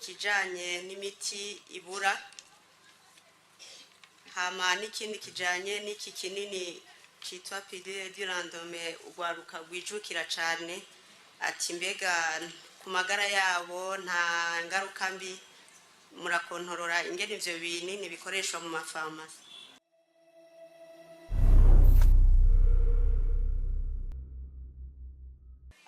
Ikijanye n'imiti ibura, hama n'ikindi kijanye n'iki kinini citwa pilule du lendemain urwaruka rwijukira cane, ati mbega ku magara yabo nta ngaruka mbi? Murakontorora ingene ivyo binini bikoreshwa mu mafarumasi?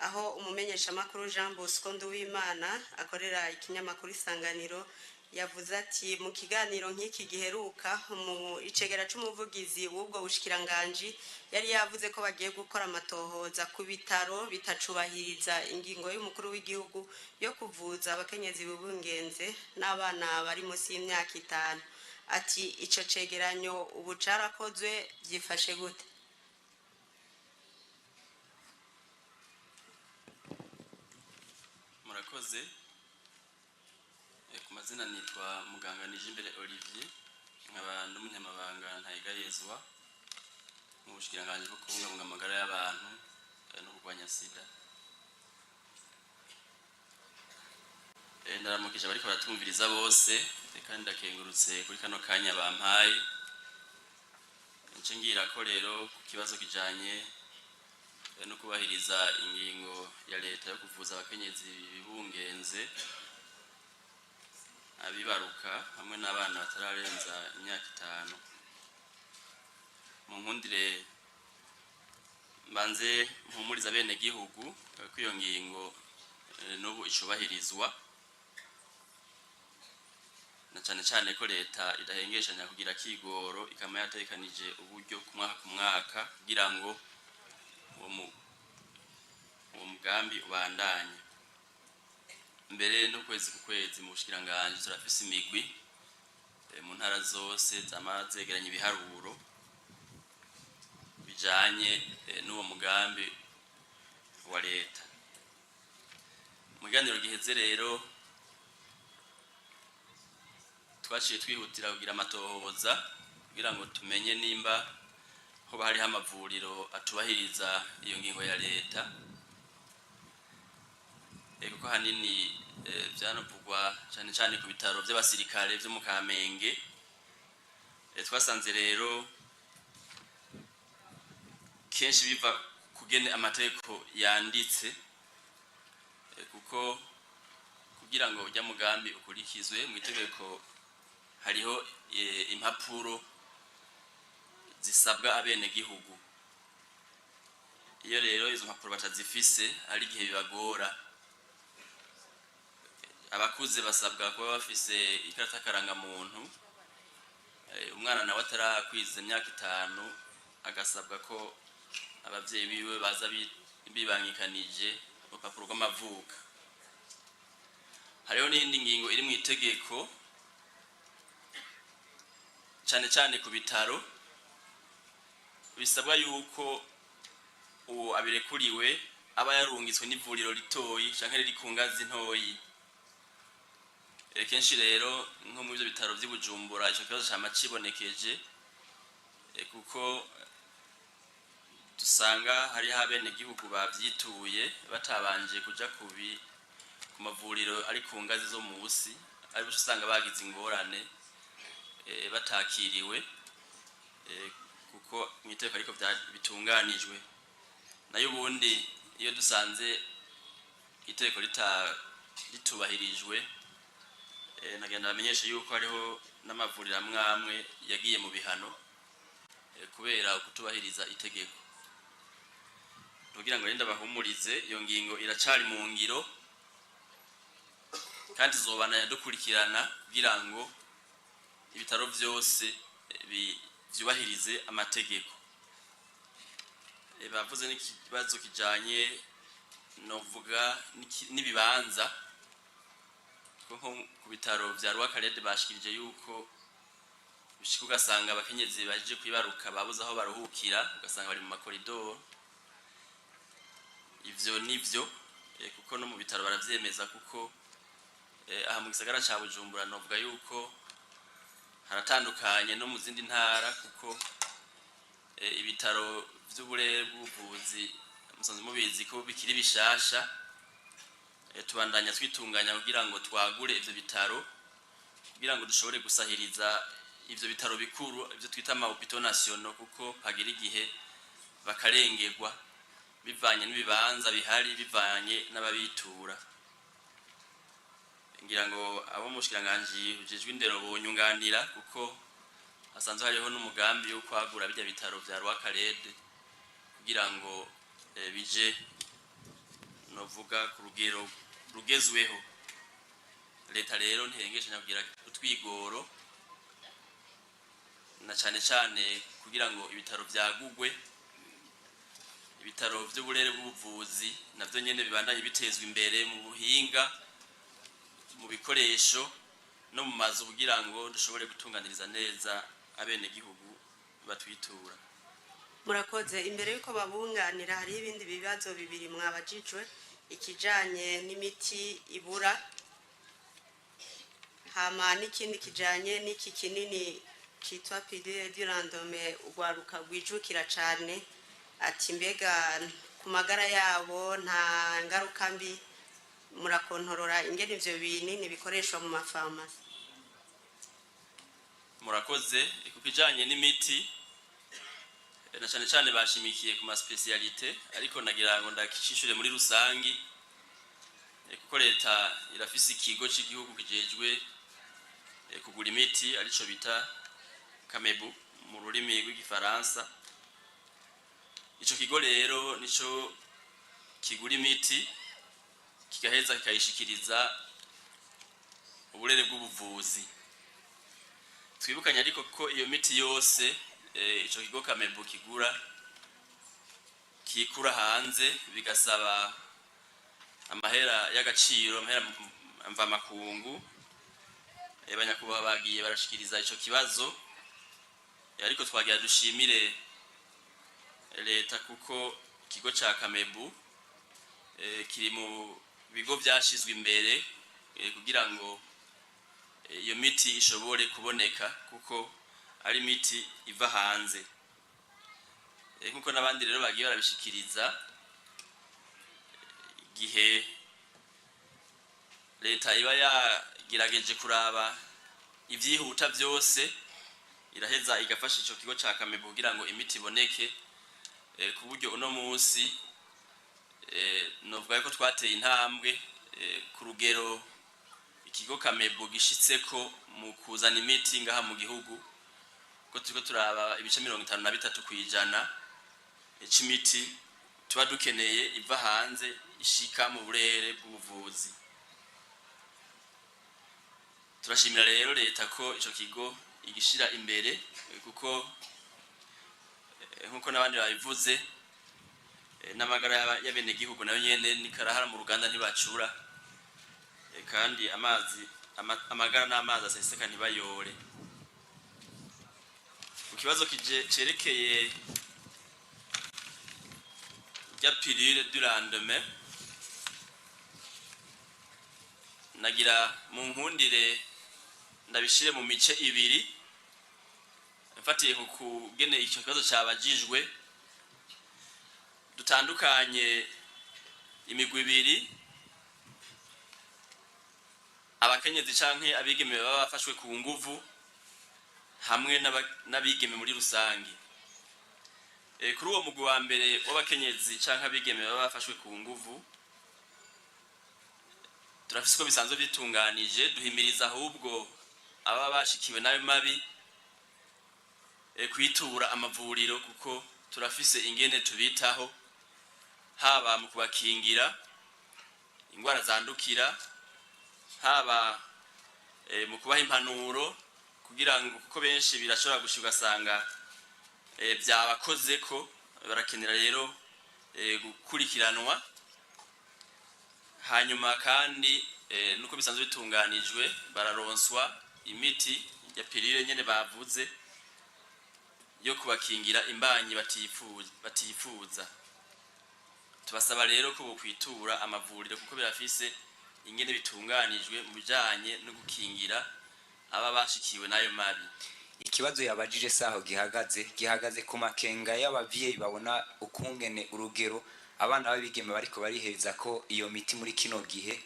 Aho umumenyeshamakuru Jean Bosco Nduwimana akorera ikinyamakuru Isanganiro yavuze ati mu kiganiro nk'iki giheruka, mu icegera c'umuvugizi w'ubwo bushikiranganji yari yavuze ko bagiye gukora amatohoza ku bitaro bitacubahiriza ingingo y'umukuru w'igihugu yo kuvuza abakenyezi bibungenze n'abana bari munsi y'imyaka 5. Ati ico cegeranyo ubu carakozwe, vyifashe gute? Murakoze. Ku mazina nitwa muganga Nijimbere Olivier, nkaba n'umunyamabanga ntayegayezwa mu bushikiranganji bwo kubungabunga amagara y'abantu no kurwanya sida. Ndaramukije abariko baratumviriza bose, kandi ndakengurutse kuri kano kanya bampaye. Nce ngira ko rero ku kibazo kijanye no kubahiriza ingingo ya leta yo kuvuza abakenyezi bibungenze, abibaruka hamwe n'abana batararenza imyaka 5. Mu nkundire mbanze mpumuriza bene gihugu ko iyo ngingo n'ubu icubahirizwa, na cane cane ko leta idahengeshanya kugira kigoro, ikama yatekanije uburyo ku mwaka ku mwaka kugira ngo uwo mugambi ubandanye. Mbere no kwezi ku kwezi mu bushikiranganji turafise imigwi mu ntara zose zama zegeranya ibiharuro bijanye n'uwo mugambi wa leta. Mu kiganiro giheze rero twaciye twihutira kugira amatohoza kugira ngo tumenye nimba hoba hariho amavuriro atubahiriza iyo ngingo ya leta. Kuko hanini vyanavugwa cane cane ku bitaro vy'abasirikare vyo mu Kamenge. Twasanze rero kenshi biva kugene amategeko yanditse, kuko kugira ngo ujya mugambi ukurikizwe mu itegeko hariho impapuro zisabwa abenegihugu. Iyo rero izo mpapuro batazifise ari igihe bibagora. Abakuze basabwa kuba bafise ikarata karangamuntu, umwana nawe atarakwiza imyaka 5 agasabwa ko abavyeyi biwe baza bibangikanije urupapuro rw'amavuka. Hariho n'iyindi ngingo iri mu itegeko cane cane ku bitaro, bisabwa yuko uwo abirekuriwe aba yarungitswe n'ivuriro ritoyi canke riri ku ngazi ntoyi. Kenshi rero nko mu ivyo bitaro vy'i Bujumbura ico kibazo cama cibonekeje, kuko dusanga hariho abenegihugu bavyituye batabanje kuja ku mavuriro ari ku ngazi zo musi, ariko usanga bagize ingorane batakiriwe, kuko mw'iteko ariko bitunganijwe. Nayo ubundi iyo dusanze iteko ritubahirijwe, nagenda bamenyeshe yuko hariho n'amavuriro amwe amwe yagiye mu bihano kubera kutubahiriza itegeko. Kugira ngo renda bahumurize, iyo ngingo iracari mu ngiro kandi izobana yadukurikirana kugira ngo ibitaro vyose vyubahirize amategeko. Bavuze n'ikibazo kijanye novuga n'ibibanza, kuko ku bitaro vya Rwakarede bashikirije yuko bishika ugasanga abakenyezi baje kwibaruka babuze aho baruhukira, ugasanga bari mu makoridoro. Ivyo nivyo, kuko no mu bitaro baravyemeza, kuko aha mu gisagara ca Bujumbura novuga yuko haratandukanye no mu zindi ntara, kuko ibitaro vy'uburere bw'ubuvuzi musanzwe mubizi ko bikiri bishasha. Tubandanya twitunganya kugira ngo twagure ivyo bitaro, kugira ngo dushobore gusahiriza ivyo bitaro bikuru, ivyo twita ama hôpitaux nationaux, kuko hagira igihe bakarengerwa bivanye n'ibibanza bihari, bivanye n'ababitura. Ngira ngo abo mu bushikiranganji bujejwe indero bonyunganira, kuko hasanzwe hariho n'umugambi wo kwagura birya bitaro vya Rwakarede kugira ngo bije novuga ku rugero rugezweho. Leta rero ntihengeshanya kugira utwigoro, na cane cane kugira ngo ibitaro vyagugwe, ibitaro vy'uburere bw'ubuvuzi navyo nyene bibandanye bitezwa imbere mu buhinga, mu bikoresho no mu mazu, kugira ngo dushobore gutunganiriza neza abenegihugu batwitura. Murakoze. Imbere y'uko babunganira, hariho ibindi bibazo bibiri mwabajijwe: ikijanye n'imiti ibura, hama n'ikindi kijanye n'iki kinini citwa pilule du lendemain urwaruka rwijukira cane, ati mbega ku magara yabo nta ngaruka mbi? Murakontorora ingene ivyo binini bikoreshwa mu mafarumasi? Murakoze. Ku kijanye n'imiti, na cane cane bashimikiye ku ma spécialités, ariko nagira ngo ndakishishure muri rusangi, kuko leta irafise ikigo c'igihugu kijejwe kugura imiti, arico bita Kamebu mu rurimi rw'igifaransa. Ico kigo rero nico kigura imiti, kigaheza kikayishikiriza uburere bw'ubuvuzi. Twibukanye ariko ko iyo miti yose ico kigo Kamebu kigura kikura hanze, bigasaba amahera y'agaciro, amahera mvamakungu. Banyakubahwa bagiye barashikiriza ico kibazo, ariko twagira dushimire leta, kuko ikigo ca Kamebu kiri mu bigo vyashizwe imbere kugira ngo iyo miti ishobore kuboneka, kuko ari imiti iva hanze. Nkuko n'abandi rero bagiye barabishikiriza, igihe leta iba yagerageje kuraba ivyihuta vyose, iraheza igafasha ico kigo ca Kamebu kugira ngo imiti iboneke, ku buryo uno munsi novuga ko twateye intambwe ku rugero ikigo Kamebu gishitseko mu kuzana imiti ngaha mu gihugu, ko turiko turaba ibice 53% c'imiti tuba dukeneye iva hanze ishika mu burere bw'ubuvuzi. Turashimira rero leta ko ico kigo igishira imbere, kuko nkuko n'abandi babivuze, n'amagara y'abenegihugu nayo nyene nikarahara mu ruganda ntibacura, kandi amazi amagara n'amazi aseseka ntibayore. Ku kibazo kije cerekeye rya pilule du lendemain, nagira mu nkundire ndabishire mu mice ibiri, mfatiye ku kugene ico kibazo cabajijwe. Dutandukanye imigwi ibiri: abakenyezi canke abigeme baba bafashwe ku nguvu, hamwe n'abigeme muri rusangi. Kuri uwo mugwi wa mbere w'abakenyezi canke abigeme baba bafashwe ku nguvu, turafise uko bisanzwe bitunganije. Duhimiriza ahubwo ababa bashikiwe n'ayo mabi kwitura amavuriro, kuko turafise ingene tubitaho, haba mu kubakingira ingwara zandukira, haba mu kubaha impanuro, kugira ngo, kuko benshi birashobora gushika ugasanga byabakozeko, barakenera rero gukurikiranwa. Hanyuma kandi nuko bisanzwe bitunganijwe, bararonswa imiti ya pilule nyene bavuze yo kubakingira imbanyi batifuza. Tubasaba rero ko bokwitura amavuriro, kuko birafise ingene bitunganijwe mu bijanye no gukingira aba bashikiwe n'ayo mabi. Ikibazo yabajije saho gihagaze ku makenga y'abavyeyi babona ukungene urugero Abana b'abigeme bariko bariheza ko iyo miti muri kino gihe,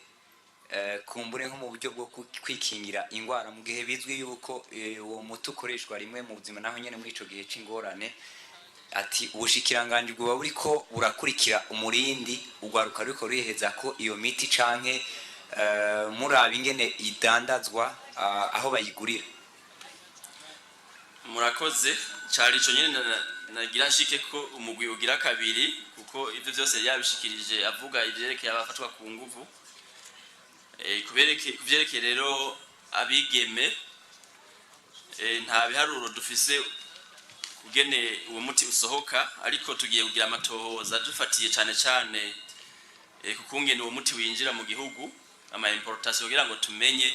kumbure nko mu buryo bwo kwikingira ingwara, mu gihe bizwi yuko uwo muti ukoreshwa rimwe mu buzima, naho nyene muri ico gihe c'ingorane, ati ubushikiranganji bwoba buriko burakurikira umurindi urwaruka ruriko ruriheza ko iyo miti, canke muraba ingene idandazwa, aho bayigurira? Murakoze. Cari ico nyene nagira nshike ko umugwi ugira kabiri, kuko ivyo vyose yabishikirije avuga ivyerekeye abafatwa ku nguvu. Kuvyerekeye rero abigeme, nta biharuro dufise kugene uwo muti usohoka, ariko tugiye kugira amatohoza dufatiye cane cane kukungene uwo muti winjira mu gihugu, ama importation, kugira ngo tumenye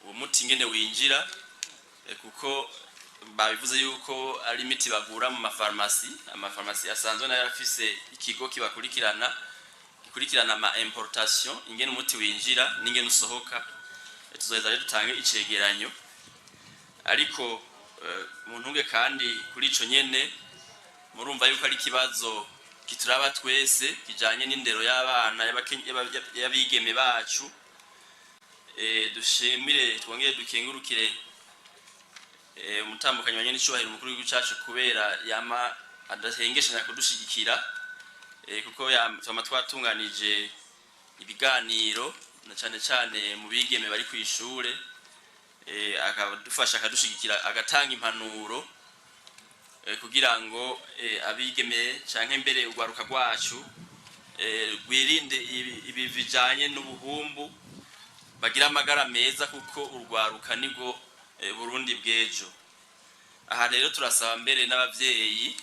uwo muti ingene winjira, kuko babivuze yuko ari imiti bagura mu mafarmasi. Amafarmasi asanzwe nayo afise ikigo kibakurikirana, gikurikirana ama importation, ingene umuti winjira n'ingene usohoka. Tuzoheza rero dutange icegeranyo. Ariko mu ntunge kandi kuri ico nyene, murumva yuko ari ikibazo kituraba twese kijanye n'indero y'abana y'abigeme bacu. Dushimire twongere dukengurukire umutambukanyi wa nyen'icubahiro umukuru w'igihugu cacu, kubera yama adahengeshanya kudushigikira, kuko twama twatunganije ibiganiro na cane cane mu bigeme bari kw'ishure, akadufasha, akadushigikira, agatanga impanuro kugira ngo abigeme canke mbere urwaruka rwacu rwirinde ibi bijanye n'ubuhumbu, bagira amagara meza, kuko urwaruka nibwo Burundi bw'ejo. Aha rero turasaba mbere n'abavyeyi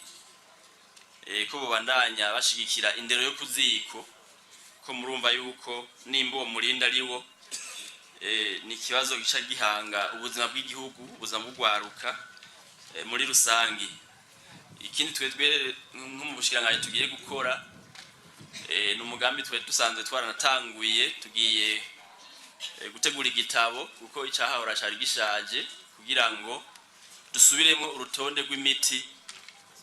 ko bobandanya bashigikira indero yo kuziko, ko murumva yuko nimba uwo murinda ari wo, ni ikibazo gica gihanga ubuzima bw'igihugu, ubuzima bw'urwaruka muri rusangi. Ikindi twebwe nko mu bushikiranganji tugiye gukora, ni umugambi twe dusanzwe twaranatanguye. Tugiye gutegura igitabo, kuko icahahora cari gishaje, kugira ngo dusubiremo urutonde rw'imiti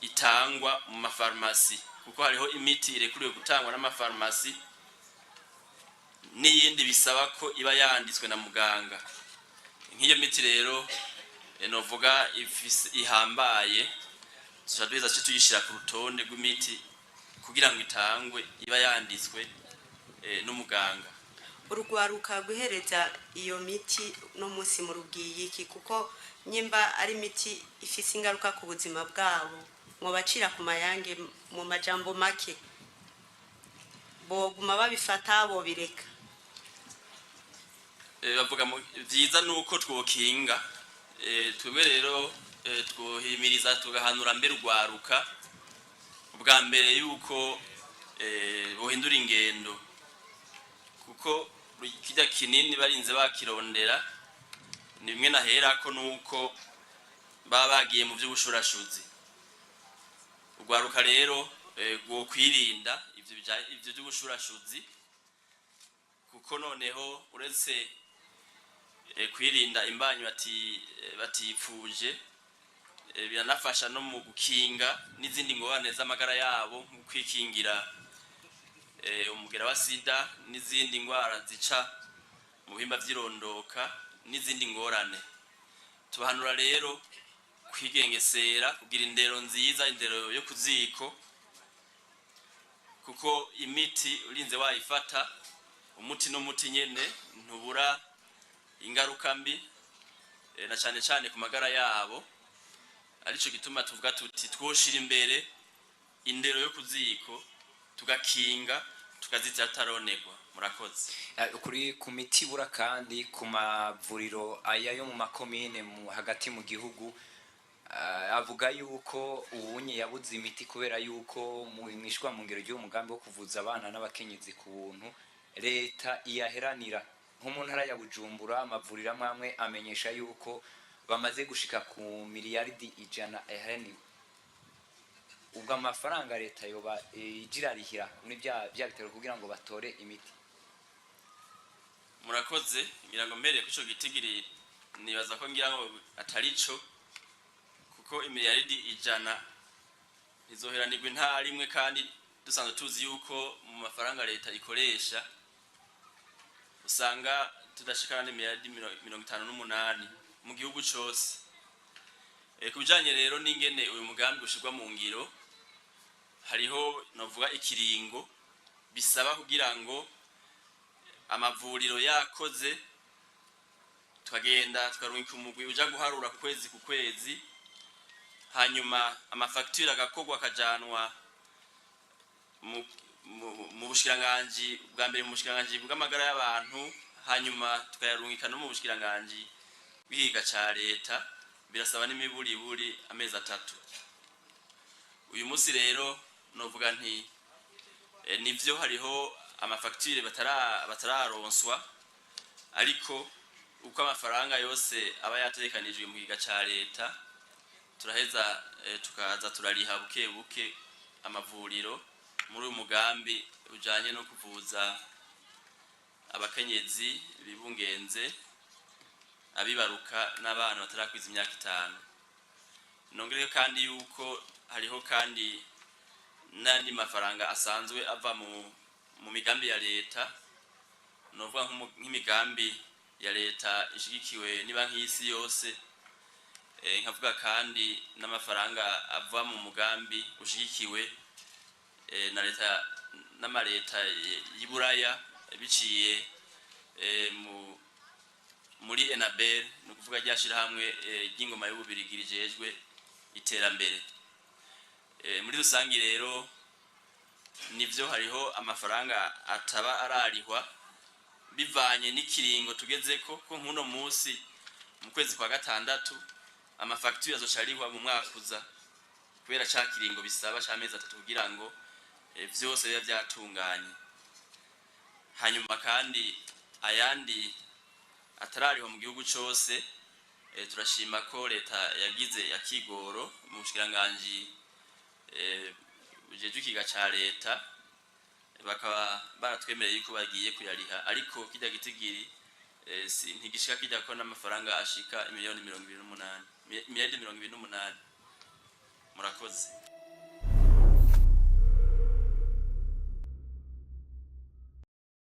itangwa mu mafarumasi, kuko hariho imiti irekuriwe gutangwa n'amafarumasi n'iyindi bisaba ko iba yanditswe na muganga. Nk'iyo miti rero novuga ihambaye, tuca duheza tuce tuyishira ku rutonde rw'imiti kugira ngo itangwe iba yanditswe n'umuganga. Urugwaruka guhereza iyo miti no munsi mu rubwiye iki? Kuko nyimba ari imiti ifise ingaruka ku buzima bwabo, mwobacira ku mayange mu majambo make, boguma babifata, bobireka? Bavuga vyiza nuko twokinga. Twebwe rero twohimiriza, tugahanura mbere urwaruka ubwa mbere yuko bohindura ingendo, kuko kirya kinini barinze bakirondera ni bimwe naherako, nuko baba bagiye mu vy'ubushurashuzi. Urwaruka rero rwokwirinda ivyo vy'ubushurashuzi, kuko noneho uretse kwirinda imbanyi batipfuje, biranafasha no mu gukinga n'izindi ngorane z'amagara yabo, nko kwikingira umugera wa sida n'izindi ndwara zica mu bihimba vy'irondoka n'izindi ngorane. Tubahanura rero kwigengesera, kugira indero nziza, indero yo kuziko, kuko imiti urinze wayifata, umuti n'umuti nyene ntubura ingaruka mbi, na cane cane ku magara yabo. Arico gituma tuvuga tuti twoshira imbere indero yo kuziko, tugakinga, tukazitira tutaronerwa. Murakoze. Kuri ku miti ibura kandi ku mavuriro aya yo mu makomine mu hagati mu gihugu, avuga yuko ubunye yabuze imiti kubera yuko mwishwa mu ngero ry'uwo mugambi wo kuvuza abana n'abakenyezi ku buntu leta iyaheranira. Nko mu ntara ya Bujumbura, amavuriro amwe amwe amenyesha yuko bamaze gushika ku miliyaridi 100 yaheraniwe. Ubwo amafaranga leta yoba ijirarihira muri bya bitaro kugira ngo batore imiti? Murakoze. Ngira ngo mbereye ko ico gitigiri nibaza ko ngira ngo atari co, kuko imiliyaridi 100 ntizoheranirwa intara imwe, kandi Dusanzwe tuzi yuko mu mafaranga leta ikoresha usanga tudashikana n'imiliyaridi 58 mu gihugu cose. Ku bijanye rero n'ingene uyu mugambi ushirwa mu ngiro, hariho novuga ikiringo bisaba kugira ngo amavuriro yakoze, tukagenda tukarungika umugwi uja guharura ku kwezi ku kwezi, hanyuma amafagitire agakorwa akajanwa mu bushikiranganji bwa mbere, mu bushikiranganji bw'amagara y'abantu, hanyuma tukayarungika no mu bushikiranganji bw'ikiga ca leta. Birasaba n'imiburiburi amezi 3. Uyu munsi rero novuga nti nivyo hariho amafagitire batararonswa, ariko uko amafaranga yose aba yategekanijwe mu kiga ca leta, turaheza tukaza turariha buke buke amavuriro muri uyu mugambi ujanye no kuvuza abakenyezi bibungenze, abibaruka n'abana batarakwiza imyaka 5. Nongereyo kandi yuko hariho kandi n'andi mafaranga asanzwe ava mu migambi ya leta, novuga nk'imigambi ya leta ishigikiwe ni banki y'isi yose, nkavuga kandi n'amafaranga ava mu mugambi ushigikiwe na leta n'amaleta y'Iburaya biciye muri Enabel, ni ukuvuga rya shirahamwe ry'ingoma y'Ububirigi rijejwe iterambere. Muri rusangi rero nivyo hariho amafaranga ataba ararihwa bivanye n'ikiringo tugezeko, ko nk'uno munsi mu kwezi kwa gatandatu amafagitire azoca arihwa mu mwaka uza, kubera ca kiringo bisaba c'amezi 3 kugira ngo vyose biba vyatunganye. Hanyuma kandi ayandi atararihwa mu gihugu cose, turashima ko leta yagize akigoro mu bushikiranganji bujejwe ikiga ca leta, bakaba baratwemereye yuko bagiye kuyariha, ariko kirya gitigiri ntigishika kijya ko n'amafaranga ashika imiliyoni 28, miliyaridi 28. Murakoze.